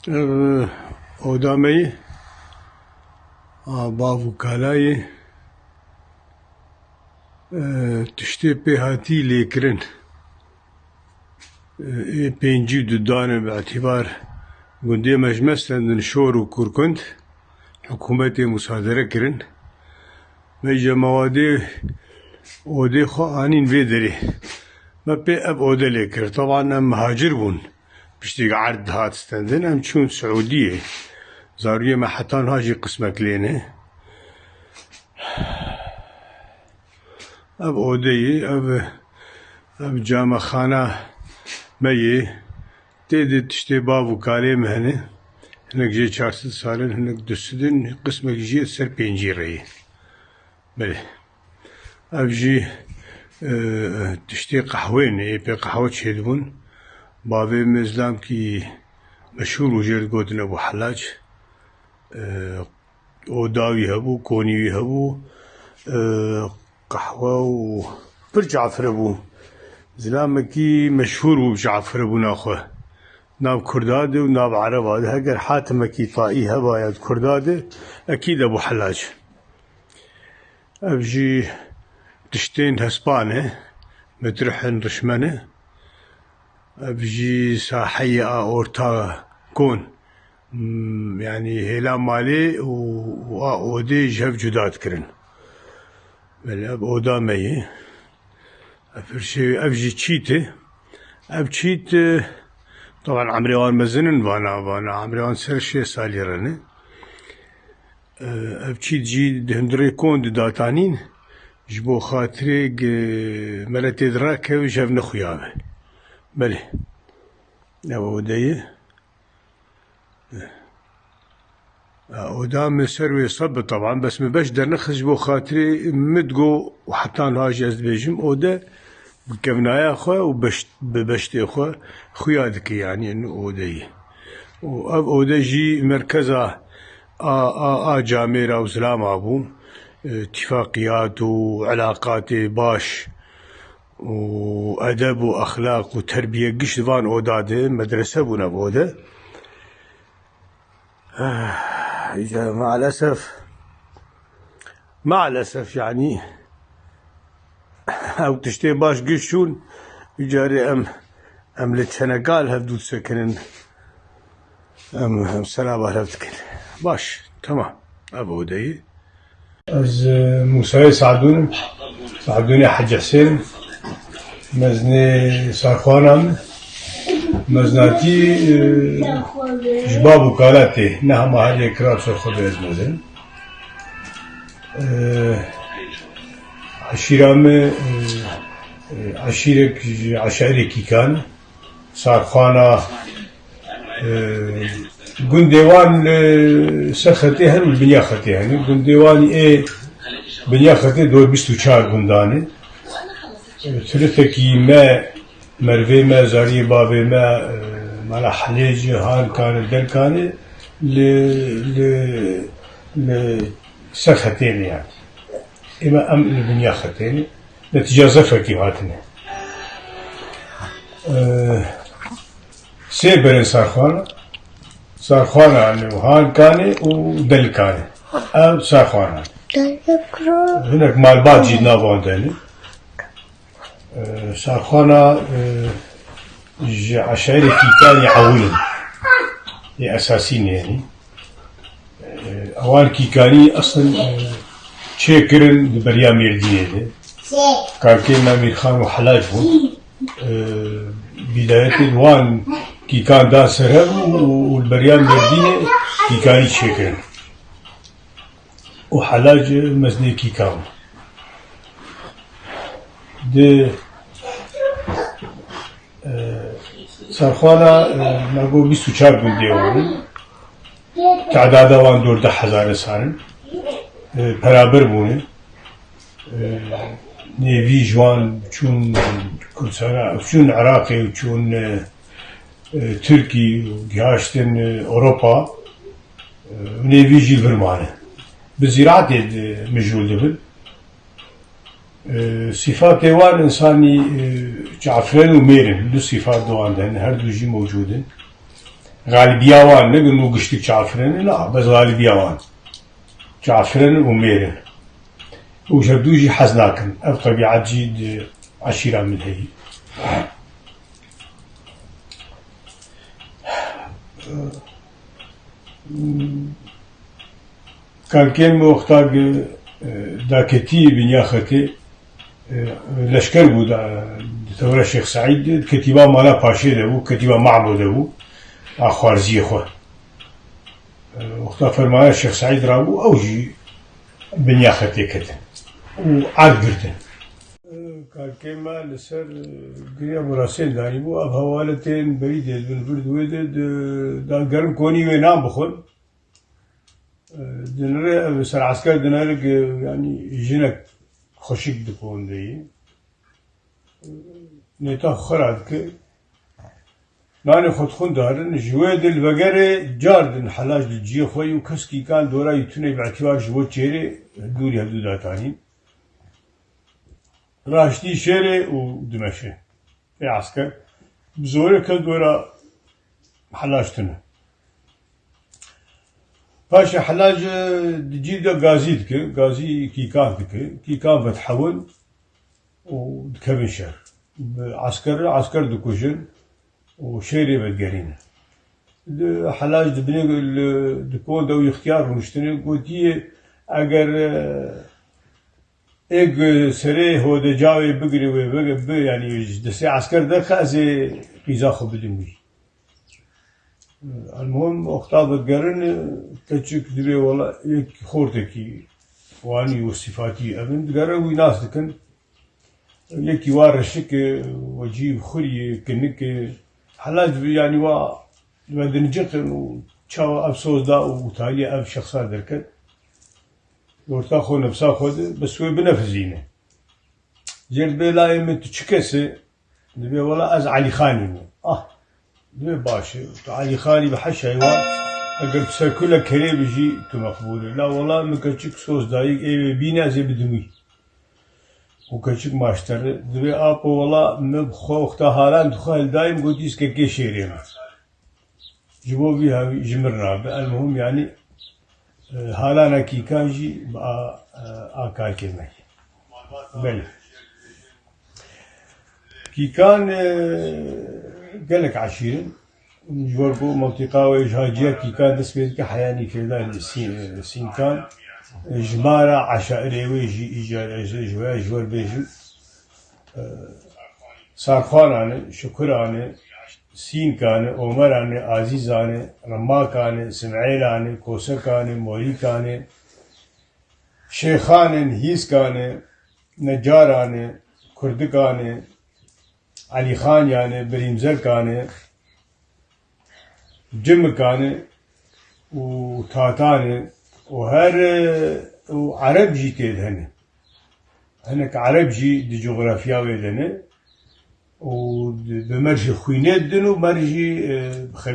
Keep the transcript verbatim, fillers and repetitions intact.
Ev oda me ye, a bav û kalayê, e, tiştê pê hatî lêkirin. E, ê pêncî û du dan e, bi îtîbar gundê me ji me stendin şor û kurkund, hikûmetê musadere kirin. Me cemawadê odê xwe anîn vê derê. Me pê ev ode lê kir. Teban em mihacir bûn. Piştî erd dihat stendin, em çûn Siûdiyê. Zarûyê me heta niha jî qismek lê ne. Ev ode ye, ev, ev camexana me ye. Tê de tiştê bav û kalê me hene. Hinek jê çar sed sal in, hinek du sed in, qismek jî ser pêncî re ye. Belê. Ev jî, e, tiştê qehwê ne, ê pê qehwe çêdibûn. Bavê min zilamkî meşhûr bû, jê re digotin Ebû Helac. E, oda wî hebû, konî wî hebû, e, qehwe û pir cafire bû. Zilamekî meşhûr bû bi cafire bûna xwe. Nav Kurda de û nav Ereba de, heger hatimekî taî heba ya di Kurda de, ekîd Ebû Helac. Ev jî tiştên hespan e, metrihên rişmen e. Ev jî saheyê a orta kon, m, yanî hêla malê û, û a odê ji hev cuda dikirin. Belê, ev oda me ye. Ev pir şey, ev jî çît e. Ev çît, e, taban emrê wan mezin in vana, vana. Emrê wan ser şêst salî re ne. E, ev çît jî di hundirê kon didatanîn, ji bo xatirê ge-, mele tê de rakeve, ji hev nexuyabe. Belê. Ev ode ye. E, oda min ser wê seb bi teban, bes min beş dernexist ji bo xatirê min digo û heta niha jî ez dibêjim, ode bi kevnaya xwe û beşt-, bi beştê xwe xuya dike, yanî eno ode ye. Û ev ode jî merkeza a, a, a camêra û zilama bû. E, îtîfaqiyat û elaqatê baş û edeb û exlaq û terbiye giş di van oda de, medrese bûn ev ode. Ah, îca maalesef, maalesef, yanî ew tiştê baş giş çûn, îcarê em, em li çeneka li hev dû disekinin, em, em selaba li hev dikin. Baş, temam. Ev odeyî. Ez, e, Musayê Sadûn im. Sadûnê Hecî Hisên im. Mezinê Sarxwana me. Mezinatî, e, ji bav û kala tê. Ne hema her yek kira ser xwe bê ez mezin im. E, eşîra me, e, e, eşîrek ji eşairê Kîkan. Sarxwana, e, gundê wan li ser xetê hene û li binya xetê hene. Gundê wan ê binya xetê dor bîst û çar gundan e. E, tiritekî me, mervê me, zariyê bavê me, e, mala Helêc, Hankan e, Delkan e, li, li, li ser xetê ne yani. Ême em li binya xetê ne. Netîca zefekî hatine. Ee, sê berên Sarxwana. Sarxwana ne û Hankanê û Delkanê. Ev Sarxwana. Hinek malbat jî nav wan de ne. Ee, Sarxwana, e, ji eşairê Kîkanê ewil in. Ê esasî ne yani. Ewan Kîkanî eslin, e, çêkirin di beriya Mêrdînê de. Kakê me Mîrxan û Helac bûn. E, bîdayetê di wan Kîkan dan ser hev û, û li beriya Mêrdînê Kîkanî çêkirin. Û Helac mezinê Kîkan bû. Di Ee, Sarxwana, e, me got bîst û çar gundê wan in. Tedada wan dor deh hezar insan in. Ee, peraber bûne. Ee, nêvî ji wan çûn Kurdistan, çûn Iraqê û çûn, e, e, Tirkî û gihaştin, e, Ewropa. Ee, nêvî jî vir mane. Bi zîratê de mijûl dibin. E, sîfatê wan insanî, e, cafren û mêr in. Du sîfat di wan de hene, her du jî mewcûd in. Galibiya wan, ne ku nû giştik çavfirên, na, bes galibiya wan. Çavfirên û mêr in. Û ji hevdû jî hez nakin. Ev tebiat jî di eşîra min heyî. Kalkê min wexta, e, daketî binya xetê, e, leşker bû da, di tewra Şêx Seîd de, di ketîba mala Paşê de bû, ketîba Mabo de bû, a xwarziyê xwe. E, wexta fermana Şêx Seîd rabû, ew jî binya xetê ketin û erd girtin. Kalkê me li ser, e, giriya Murasên danî bû. Ev hewaletên berî dê dibin vir di wê de, di, da gerin konî wê nan bixwin. E, dinire ev ser esker dinere ki, yanî jinek xweşik dikon de yî. Nêta xwe ra dike. Nanê xwe dixwin darin, ji wê dil vegerê car din helac di ciyê xwe yî û keskî kan dora yî tune bi îtibar ji bo çêrê dûrî hevdû datanîn. Raştî şêrê û dimeşe. Ê esker, bi zorê kes dora helac tune. Paşê helac, e, di cî de gazî dike, gazî kîkan dike, kîkan vedhewin û dikevin şer. Bi esker, esker dikujin û şêrê vedigerînin. Di helac di binê li, di kon de û ixtiyar rûniştine, gotiye, eger, e, êk serê hodecawê bigire wê bige, bi, yanî ji destê esker derxe, ez ê qîza xwe bidim wî. Elmuhim, wexta vedigerin, keçik dibê wela yek xortekî wanî û sîfatî evin digere wî nas dikin. Yekî wa reşik e, wecî xurî ye, kinik e. Helac bi, yanî wa ve dinciqin û çawa ev soz da û taliyê ev şexsa derket. Li orta xwe nefsa xwe de, bes wê binefizîne. Jêr dibê layê min tu çi kes e? Dibê wela ez Elî Xanî me. Ah, dibê baş e. Tu Elî Xanî bi heşayê wan, eger tu serkule kerê bi jî tu meqbûl e. La wela min keçik soz dayik ê wê bîne ez ê bidim wî. Û keçik maşter e. Dibê apo wela min bi xwe wexta halan dixwe hildayim gotî ez kekê şêrê me. Ji bo vî hevî ji mir nabe. Elmuhim, yanî, e, halana kîkan jî bi a, e, a kalkê me. Belê. Kîkan, e, gelek eşîr in. Ji ber ku mentiqa wê ji haciya kîkan dest pê dike, heyanî kêdan sî-, e, sînkan. E, jimara eşairê wê jî îcar ez ê ji we, ji we bêjim. E, Sarxwanan e, Şukuran e, Sînkan e, Omeran e, Azîzan e, Rimakan e, Simêlan e, Kosekan e, Morîkan e, Şêxan in, Hîskan e, Necaran e, Kurdikan e, Elîxaniyan e, Birîmzerkan e, Cimikan e û Tatan e û her, e, û Ereb jî tê de hene. Hinek Ereb jî di coxrafiya wê de ne û di, bi merjê xwînê didin û merjî, e, bi